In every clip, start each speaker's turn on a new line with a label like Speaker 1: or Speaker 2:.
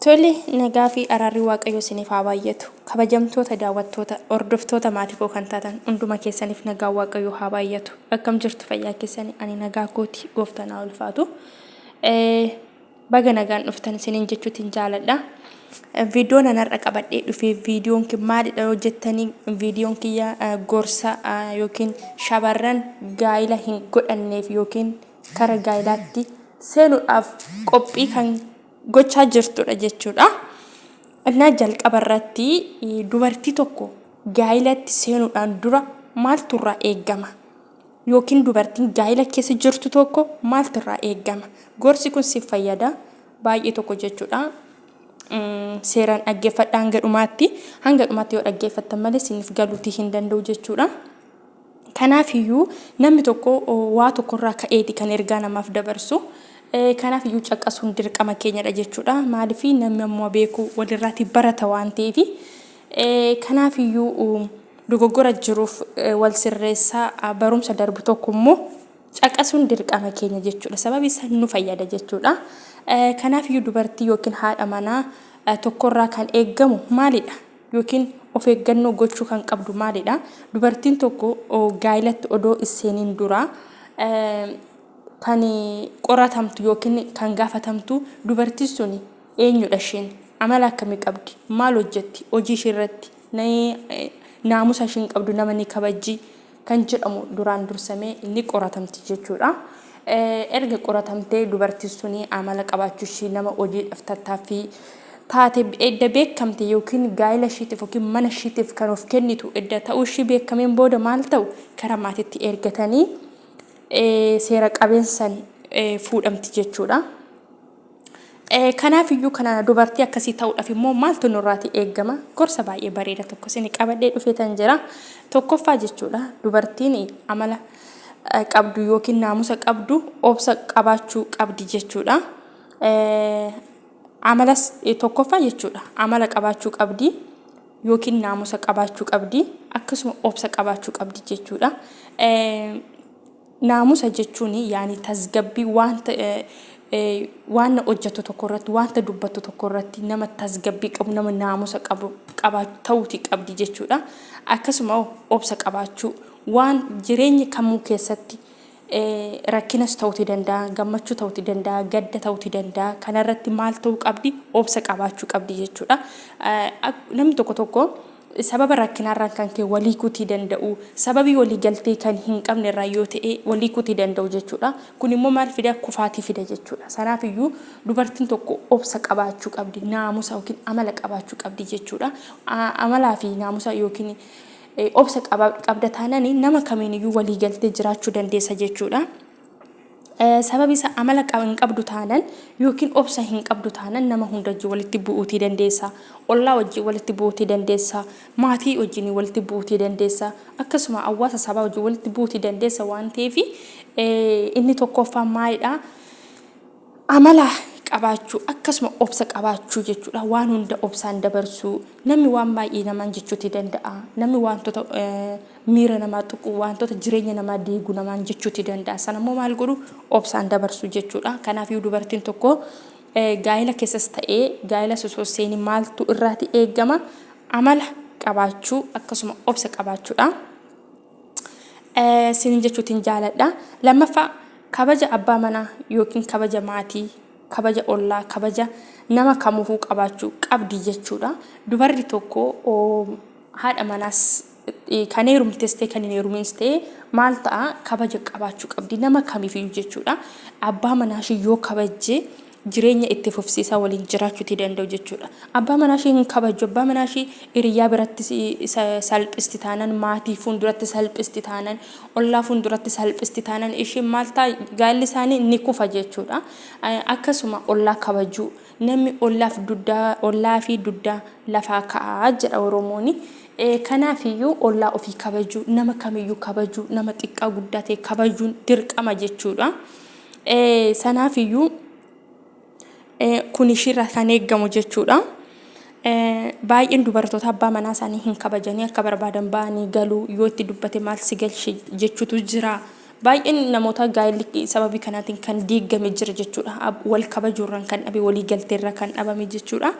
Speaker 1: Tole, nagaa fi araarri Waaqayyoo isiniif haa baay'atu. Kabajamtoota daawwattoota, hordoftoota maatii koo kan taatan hunduma keessaniif nagaan Waaqayyoo haa baay'atu. Akkam jirtu fayyaa keessanii? Ani nagaa kooti, gooftaan haa ulfaatu. Baga nagaan dhuftan isiniin jechuutiin jaaladha. Viidiyoon an har'a qabadhee dhufe viidiyoon kun maalidha yoo jettanii viidiyoon kiyya gorsa yookiin shamarran gaa'ila hin godhanneef yookiin kara gaa'ilaatti seenuudhaaf qophii kan gochaa jirtudha jechuudha. Innaa jalqaba irratti dubartii tokko gaa'ilatti seenuudhaan dura maaltu irraa eegama? Yookiin dubartiin gaa'ila keessa jirtu tokko maaltu irraa eegama? Gorsi kun siif fayyada baay'ee tokko jechuudha. Seeraan dhaggeeffadhaa hanga dhumaatti. Hanga dhumaatti yoo dhaggeeffattan malee isiniif galuutii hin danda'u jechuudha. Kanaafiyyuu namni tokko waa tokkorraa ka'eeti kan ergaa namaaf dabarsu. Kanaafiyyuu caqasuun dirqama keenyadha jechuudha. Maaliif namni ammoo beeku walirraati barata waan ta'eef. Kanaafiyyuu dogoggora jiruuf wal sirreessaa barumsa darbu tokko immoo caqasuun dirqama keenya jechuudha. Sababi isaa nu fayyada jechuudha. Kanaafiyyuu dubartii yookiin haadha manaa tokkorraa kan eeggamu maalidha? Yookiin of eeggannoo gochuu kan qabdu maalidha? Dubartiin tokko gaa'ilatti odoo hin seeniin dura kan qoratamtu yookiin kan gaafatamtu dubartiin suni eenyudha isheen? Amala akkamii qabdi? Maal hojjetti? Hojii ishee irratti naamusa isheen qabdu nama ni kabajji kan jedhamu duraan dursamee ni qoratamti jechuudha. Erga qoratamtee dubartiin suni amala qabaachuu ishii nama hojiidhaaf tattaaffii taate edda beekamte yookiin gaa'ela ishiitiif yookiin mana ishiitiif kan of kennitu edda ta'uu ishii beekameen booda maal ta'u kara maatiitti ergatanii seera qabeessan fuudhamti jechuudha. Kanaaf iyyuu kana dubartii akkasii ta'uudhaaf immoo maaltu nurraati eegama? Gorsa baay'ee bareeda tokko isin qabadhee dhufeetan jira. Tokkoffaa jechuudha dubartiin amala qabdu yookiin naamusa qabdu obsa qabaachuu qabdi jechuudha. Amalas tokkoffaa jechuudha amala qabaachuu qabdi yookiin naamusa qabaachuu qabdi akkasuma obsa qabaachuu qabdi jechuudha. Naamusa jechuun yaani tasgabbii wanta waan hojjettu tokko irratti wanta dubbattu tokko irratti nama tasgabbii qabu nama naamusa qabu ta'uuti qabdi jechuudha. Akkasuma obsa qabaachuu waan jireenya kamuu keessatti rakkinas ta'uuti danda'a, gammachuu ta'uuti danda'a, gadda ta'uuti danda'a. Kanarratti maal ta'uu qabdi? Obsa qabaachuu qabdi jechuudha. Namni tokko tokko sababa rakkinaarraan kan ka'e walii kutii danda'u, sababii walii galtee kan hin qabne irraa yoo ta'e walii kutii danda'u jechuudha. Kun immoo maal fida? Kufaatii fida jechuudha. Sanaaf iyyuu dubartiin tokko obsa qabaachuu qabdi, naamusa yookiin amala qabaachuu qabdi jechuudha. Amalaa fi naamusa yookiin obsa qabda taanaan nama kamiin iyyuu walii galtee jiraachuu dandeessa jechuudha. Sababi isaa amala hin qabdu taanan yookiin obsa hin qabdu taanan nama hunda wajjin walitti bu'uutii dandeessa. Ollaa wajjin walitti bu'uutii dandeessa. Maatii wajjin walitti bu'uutii dandeessa. Akkasuma hawaasa sabaa wajjin walitti bu'uutii dandeessa waan ta'eef inni tokkoffaan maalidha? Amala qabaachuu akkasuma obsa qabaachuu jechuudha. Waan hunda obsaan dabarsuu. Namni waan baay'ee namaan jechuutii danda'a. Namni wantoota miira namaa tuqu, wantoota jireenya namaa diigu namaan jechuutii danda'a. Sana immoo maal godhu? Obsaan dabarsuu jechuudha. Kanaafiyyuu dubartiin tokko gaa'ela keessas ta'ee gaa'ela osoo hin seeniin maaltu irraati eegama? Amala qabaachuu akkasuma obsa qabaachuudha. Isiniin jechuutiin jaaladha. Lammaffaa kabaja abbaa manaa yookiin kabaja maatii, kabaja ollaa, kabaja nama kamuufuu qabaachuu qabdi jechuudha. Dubarri tokko haadha manaas kan heerumtes ta'e kan hin heeruminis ta'e maal ta'a kabaja qabaachuu qabdi nama kamiifiyyuu jechuudha. Abbaa manaa ishii yoo kabajje jireenya itti fufsiisaa waliin jiraachuuti danda'u jechuudha. Abbaa manaa ishii hin kabajju, abbaa manaa ishii hiriyyaa biratti salphisti taanan, maatii fuulduratti salphisti taanan, ollaa fuulduratti salphisti taanan ishiin maal ta'a gaa'elli isaanii ni kufa jechuudha. Akkasuma ollaa kabajuu namni ollaaf duddaa ollaa fi duddaa lafaa ka'aa jedha Oromooni. Kanaafiyyuu ollaa ofii kabajuu, nama kamiyyuu kabajuu, nama xiqqaa guddaa ta'e kabajuun dirqama jechuudha. Sanaafiyyuu kun ishiirraa kan eeggamu jechuudha. Baay'een dubartoota abbaa manaa isaanii hin kabajanii akka barbaadan ba'anii galuu yoo itti dubbate maal si galche jechuutu jira. Baay'een namoota gaa'elli sababii kanaatiin kan diigame jira jechuudha. Wal kabajuurraan kan dhabe, walii galteerra kan dhabame jechuudha.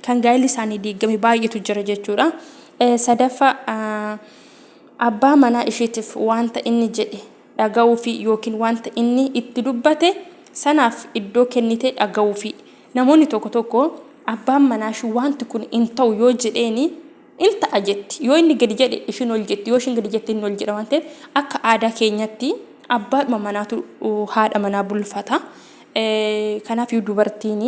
Speaker 1: Kan gaa'elli isaanii diigame baay'eetu jira jechuudha. Sadaffaa, abbaa manaa isheetiif wanta inni jedhe dhaga'uufi yookiin wanta inni itti dubbate sanaaf iddoo kennitee dhaga'uufi. Namoonni tokko tokko abbaan manaa ishii wanti kun hin ta'u yoo jedheeni in ta'a jetti. Yoo inni gadi jedhe ishiin ol jetti. Yoo ishiin gadi jette inni ol jedha waan ta'eef, akka aadaa keenyatti abbaadhuma manaatu haadha manaa bulfata. Kanaaf dubartiin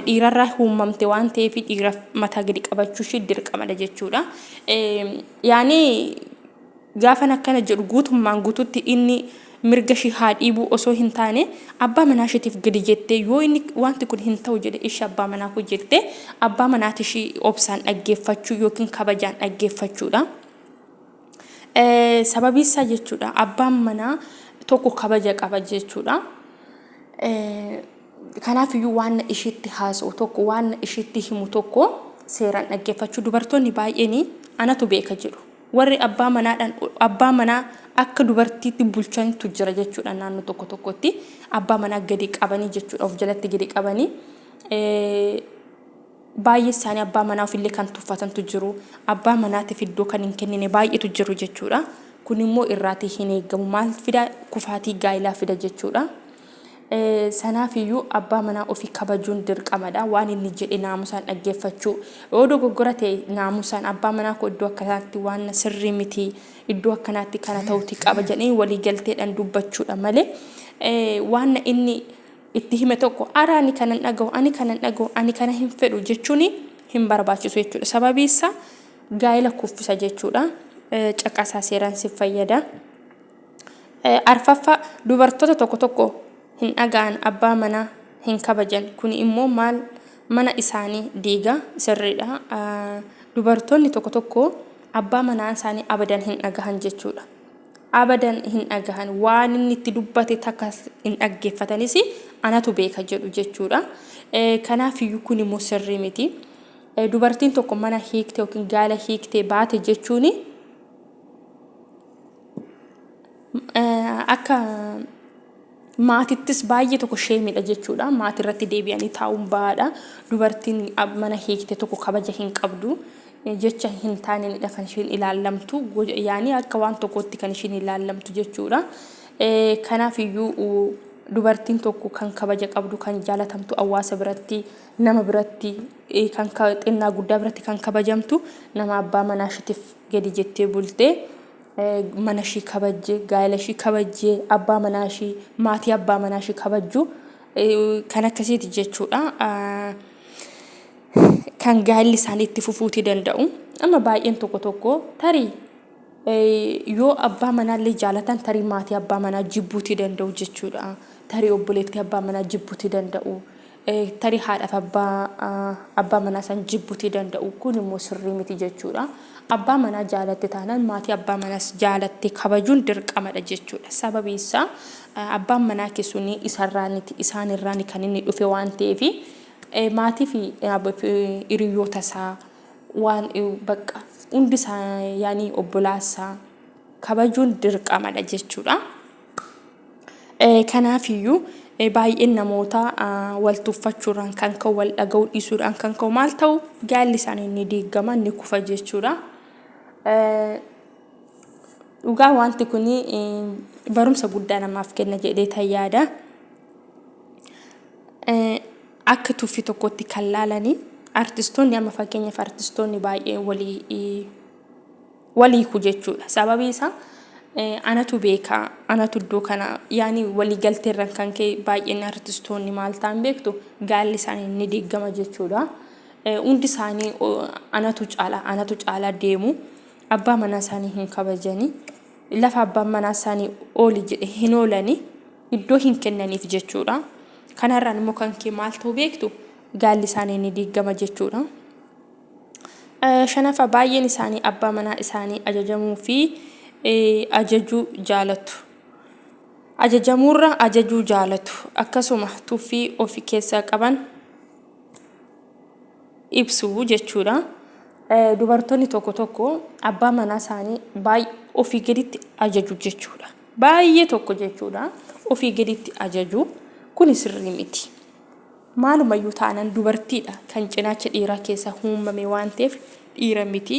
Speaker 1: dhiirarraa uumamte waan ta'eef dhiira mataa gadi qabachuu ishii dirqamadha jechuudha. Yaani gaafan akkana jedhu guutummaan guututti inni mirga ishii haa dhiibuu osoo hin taane, abbaa manaa isheetiif gadi jettee, yoo inni wanti kun hin ta'u jedhe, ishee abbaa manaa koo jettee abbaa manaati ishii obsaan dhaggeeffachuu yookiin kabajaan dhaggeeffachuudha. Sababii isaa jechuudha, abbaan manaa tokko kabaja qaba jechuudha. Kanaafiyyuu waan ishiitti haasa'u tokko, waan ishiitti himu tokko seeraan dhaggeeffachuu. Dubartoonni baay'een anatu beeka jedhu. Warri abbaa manaadhaan abbaa manaa akka dubartiitti bulchantu jira jechuudha naannoo tokko tokkotti. Abbaa manaa gadi qabanii jechuudha, of jalatti gadi qabanii. Baay'ee isaanii abbaa manaa ofillee kan tuffatantu jiru. Abbaa manaatiif iddoo kan hin kennine baay'eetu jiru jechuudha. Kun immoo irraatii hin eeggamu. Maal fida? Kufaatii gaa'ilaa fida jechuudha. Sanaafiyyuu abbaa manaa ofii kabajuun dirqamadha. Waan inni jedhe naamusaan dhaggeeffachuu. Yoo dogoggora ta'e naamusaan abbaa manaa koo iddoo akkanaatti waan sirrii miti, iddoo akkanaatti kana ta'uti qaba jedhanii walii galteedhaan dubbachuudha malee, waan inni itti hime tokko ara ani kanan dhaga'u, ani kanan dhaga'u, ani kana hin fedhu jechuun hin barbaachisu jechuudha. Sababii isaa gaa'ela kuffisa jechuudha. Caqasaa, seeraan si fayyada. Arfaffaa, dubartoota tokko tokko hin dhaga'an, abbaa manaa hin kabajan. Kun immoo maal mana isaanii diiga, sirriidha. Dubartoonni tokko tokko abbaa manaa isaanii abadan hin dhagahan jechuudha. Abadan hin dhagahan, waan inni itti dubbate takka hin dhaggeeffatanis, anatu beeka jedhu jechuudha. Kanaafiyyuu kun immoo sirrii miti. Dubartiin tokko mana hiikte yookiin gaala hiiktee baate jechuun akka maatittis baay'ee tokko sheemidha jechuudha. Maatii irratti deebi'anii taa'uun bahaadha. Dubartiin mana hiikte tokko kabaja hin qabdu. Jecha hin taaneenidha kan isheen ilaallamtu. Yaani akka waan tokkootti kan isheen ilaallamtu jechuudha. Kanaaf iyyuu dubartiin tokko kan kabaja qabdu, kan jaalatamtu hawaasa biratti, nama biratti, kan xinnaa guddaa biratti kan kabajamtu nama abbaa manaa isheetiif gadi jettee bultee, mana ishii kabajjee, gaa'ela ishii kabajjee, abbaa manaa ishii, maatii abbaa manaa ishii kabajju kan akkasiiti jechuudha. Kan gaa'elli isaanii itti fufuutii danda'u. Amma baay'een tokko tokko tarii yoo abbaa manaallee jaalatan, tarii maatii abbaa manaa jibbuutii danda'u jechuudha. Tarii obboleettii abbaa manaa jibbuutii danda'u. Tarii haadhaaf abbaa manaa san jibbuutii danda'u. Kun immoo sirrii miti jechuudha. Abbaa manaa jaalatte taanaan maatii abbaa manaas jaalatte kabajuun dirqamadha jechuudha. Sababii isaa abbaan manaa kee suni isarraaniti, isaanirraani kan inni dhufe waan ta'eef, maatii fi hiriyoota isaa waan bakka hundi isaa, yaani obbolaasaa kabajuun dirqamadha jechuudha. Kanaafiyyuu baay'een namoota wal tuffachuudhaan kan ka'u, wal dhaga'uu dhiisuudhaan kan ka'u maal ta'u? Gaa'elli isaanii ni diigama, ni kufa jechuudha. Dhugaa wanti kun barumsa guddaa namaaf kenna jedhee tan yaada. Akka tuffii tokkotti kan laalanii artistoonni, amma fakkeenyaaf artistoonni baay'een walii waliiku jechuudha. Sababii isaa anatu beekaa, anatu iddoo kana, yaani walii galteerran kan ka'e baay'een artistoonni maal ta'an beektu? Gaa'elli isaanii ni diigama jechuudha. Hundi isaanii anatu caala, anatu caalaa deemu. Abbaa manaa isaanii hin kabajanii. Lafa abbaan manaa isaanii ooli jedhe hin oolanii. Iddoo hin kennaniif jechuudha. Kanarraan immoo kan kee maal ta'u beektu? Gaa'elli isaanii ni diigama jechuudha. Shanaffaa, baay'een isaanii abbaa manaa isaanii ajajamuu fi ajajuu jaalatu. Ajajamuurra ajajuu jaalatu. Akkasuma tuffii ofi keessaa qaban ibsu jechuudha. Dubartoonni tokko tokko abbaa manaa isaanii baay'ee Ofii gaditti ajaju jechuudha. Baay'ee tokko jechuudha. Ofii gaditti ajaju kuni sirrii miti. Maalumayyuu taanan dubartiidha kan cinaacha dhiiraa keessa uumame waan ta'eef dhiira miti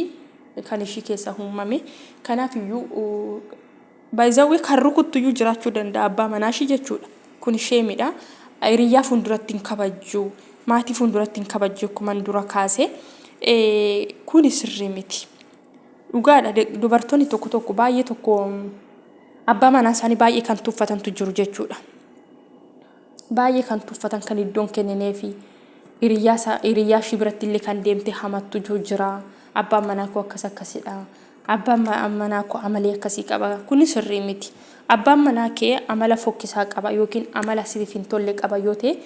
Speaker 1: kan ishii keessa uumame. Kanaaf iyyuu by the way kan rukuttuyyuu jiraachuu danda'a abbaa manaa ishii jechuudha. Kun sheemidha. Hiriyyaa fuulduratti hin kabajju. Maatii fuulduratti hin kabajju akkuman dura kaase. Kuni sirrii miti. Dhugaadha dubartoonni tokko tokko baay'ee tokko abbaa manaa isaanii baay'ee kan tuffatantu jiru jechuudha. Baay'ee kan tuffatan kan iddoon kennineefi hiriyyaa isaa hiriyyaa ishii biratti illee kan deemte hamattu jira. Abbaan manaa koo akkas akkasidha. Abbaan manaa koo amalee akkasii qaba. Kuni sirrii miti. Abbaan manaa kee amala fokkisaa qaba yookiin amala siif hin tolle qaba yoo ta'e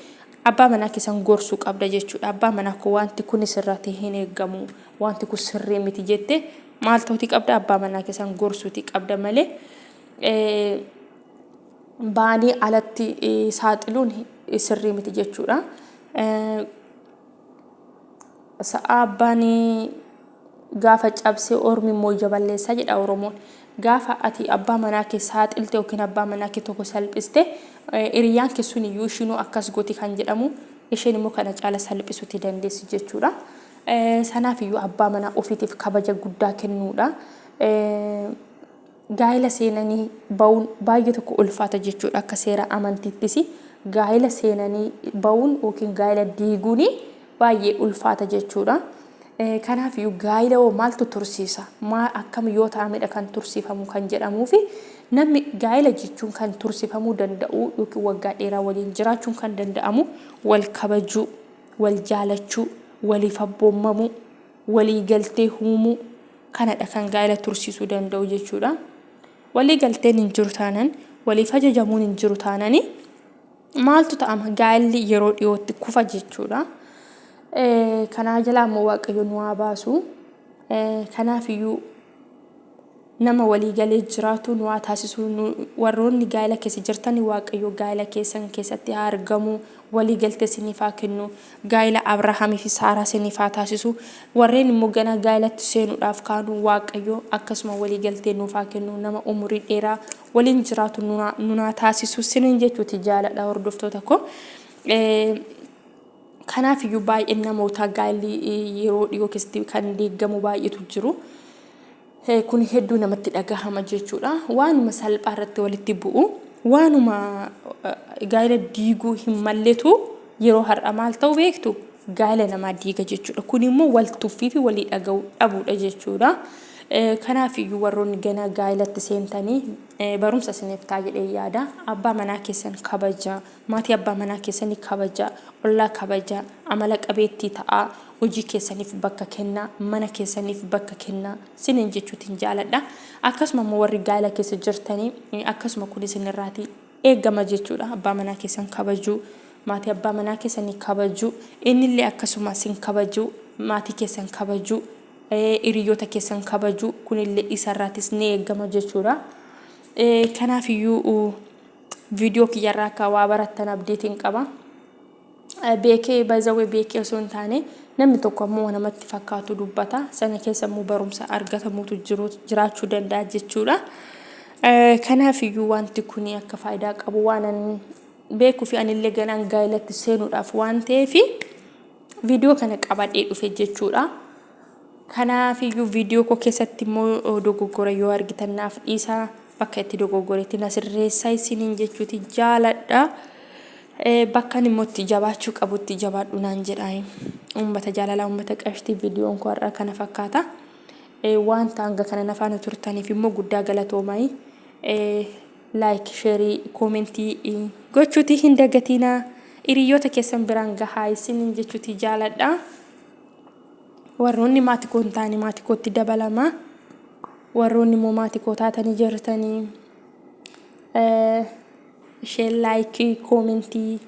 Speaker 1: abbaa manaa kee san gorsuu qabda jechuudha. Abbaa manaa koo wanti kuni sirratti hin eeggamu. Wanti kun sirrii miti jette maal ta'uutii qabda abbaa manaa kee san gorsuutii qabda malee baanii alatti saaxiluun sirrii miti jechuudha. Sa'a abbaan gaafa cabse ormi immoo ija balleessa jedha Oromoon. Gaafa ati abbaa manaa kee saaxilte yookiin abbaa manaa kee tokko salphiste hiriyyaan kee sun iyyuu ishiinuu akkas gooti kan jedhamu isheen immoo kana caala salphisuuti dandeessi jechuudha. Sanaaf iyyuu abbaa manaa ofiitiif kabaja guddaa kennuudha. Gaa'ela seenanii ba'uun baay'ee tokko ulfaata jechuudha akka seera amantiittis gaa'ela seenanii ba'uun yookiin gaa'ela diiguun baay'ee ulfaata jechuudha. Kanaaf iyyuu gaa'ela hoo maaltu tursiisa? Maa akkam yoo ta'amedha kan tursiifamu kan jedhamuufi namni gaa'ela jechuun kan tursiifamuu danda'u yookiin waggaa dheeraa waliin jiraachuun kan danda'amu wal kabajuu, wal jaalachuu, waliif abboommamuu, walii galtee uumuu kanadha kan gaa'ela tursiisuu danda'u jechuudha. Walii galteen hin jiru taanan, waliif ajajamuun hin jiru taanani maaltu ta'ama gaa'elli yeroo dhiyootti kufa jechuudha. Kanaa jalaa immoo Waaqayyo nu haa baasu. Kanaaf iyyuu nama walii galee jiraatu nu haa taasisu. Warroonni gaa'ela keessa jirtan Waaqayyo gaa'ela keessan keessatti haa argamu. Walii galtee isiniif haa kennu. Gaa'ela Abrahaamii fi Saaraa isiniif haa taasisu. Warreen immoo ganaa gaa'elatti seenuudhaaf kaanu Waaqayyo akkasuma walii galtee nuuf haa kennu. Nama umurii dheeraa waliin jiraatu nu haa taasisu isiniin jechuuti jaaladha hordoftoota koo. Kanaaf iyyuu baay'een namootaa gaa'elli yeroo dhiyoo keessatti kan diigamu baay'eetu jiru. Kun hedduu namatti dhagahama jechuudha. Waanuma salphaa irratti walitti bu'u, waanuma gaa'ela diiguu hin malletu yeroo har'a maal ta'u beektu? Gaa'ela namaa diiga jechuudha. Kun immoo wal tuffii fi walii dhaga'uu dhabuudha jechuudha. Kanaaf iyyuu warroonni ganaa gaa'elatti seentanii barumsa isiniif ta'a jedhee yaada. Abbaa manaa keessan kabajaa. Maatii abbaa manaa keessanii kabajaa, ollaa kabajaa, amala qabeettii ta'aa, hojii keessaniif bakka kennaa, mana keessaniif bakka kennaa siniin jechuutiin jaaladha. Akkasuma immoo warri gaa'ela keessa jirtanii akkasuma kun isinirraatii eegama jechuudha. Abbaa manaa keessan kabajuu, maatii abbaa manaa keessanii kabajuu, innillee akkasuma isin kabajuu, maatii keessan kabajuu, hiriyoota keessan kabajuu kunillee isarraatis ni eegama jechuudha. Kanaafiyyuu viidiyoo kiyyarraa akka waa barattan abdiitiin qaba. Beekee by the way beekee osoo hin taane namni tokko ammoo namatti fakkaatu dubbata. Sana keessa immoo barumsa argatamutu jiru jiraachuu danda'a jechuudha. Kanaaf iyyuu wanti kun akka faayidaa qabu waan an beekuu fi anillee ganaan gaa'elatti seenuudhaaf waan ta'eef viidiyoo kana qabadhee dhufe jechuudha. Kanaaf iyyuu viidiyoo koo keessatti immoo dogoggora yoo argitan naaf dhiisaa bakka itti dogoggoretti na sirreessaa isiniin jechuuti jaaladha. Bakkan immoo itti jabaachuu qabutti jabaadhu naan jedha. Uummata jaalalaa uummata qashtii viidiyoon koo har'a kana fakkaata. Wanta hanga kana na faana turtaniif immoo guddaa galatoomaa. Like, sheerii, koomentii gochuuti hin dagatinaa. Hiriyoota keessan biraan gahaa isiniin jechuuti jaaladha. Warroonni maati koo hin taane maati kootti dabalama. Warroonni immoo maati koo taatanii jirtanii isheen laayikii koomentii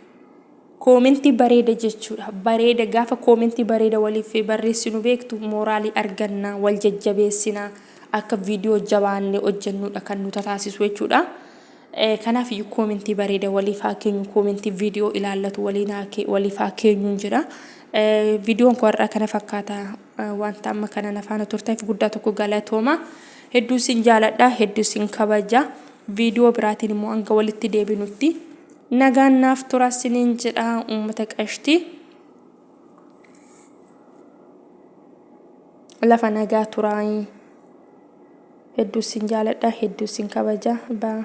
Speaker 1: koomentii bareeda jechuudha. Bareeda gaafa koomentii bareeda waliif barreessinu beektu mooraalii arganna wal jajjabeessina akka viidiyoo jabaannee hojjennudha kan nu tataasisu jechuudha. Kanaaf iyyuu koomentii bareeda waliif haa keenyu koomentii viidiyoo ilaallatu waliif haa keenyuun jedha. Viidiyoon koo har'aa kana fakkaata wanta amma kana na faana turtaniif guddaa tokko galatooma. Hedduu sin jaaladha, hedduu sin kabaja. Viidiyoo biraatiin immoo hanga walitti deebinutti nagaan naaf tura siniin jedha uummata qashtii. Lafa nagaa turaayii. Hedduu sin jaaladha, hedduu sin kabaja. Baa.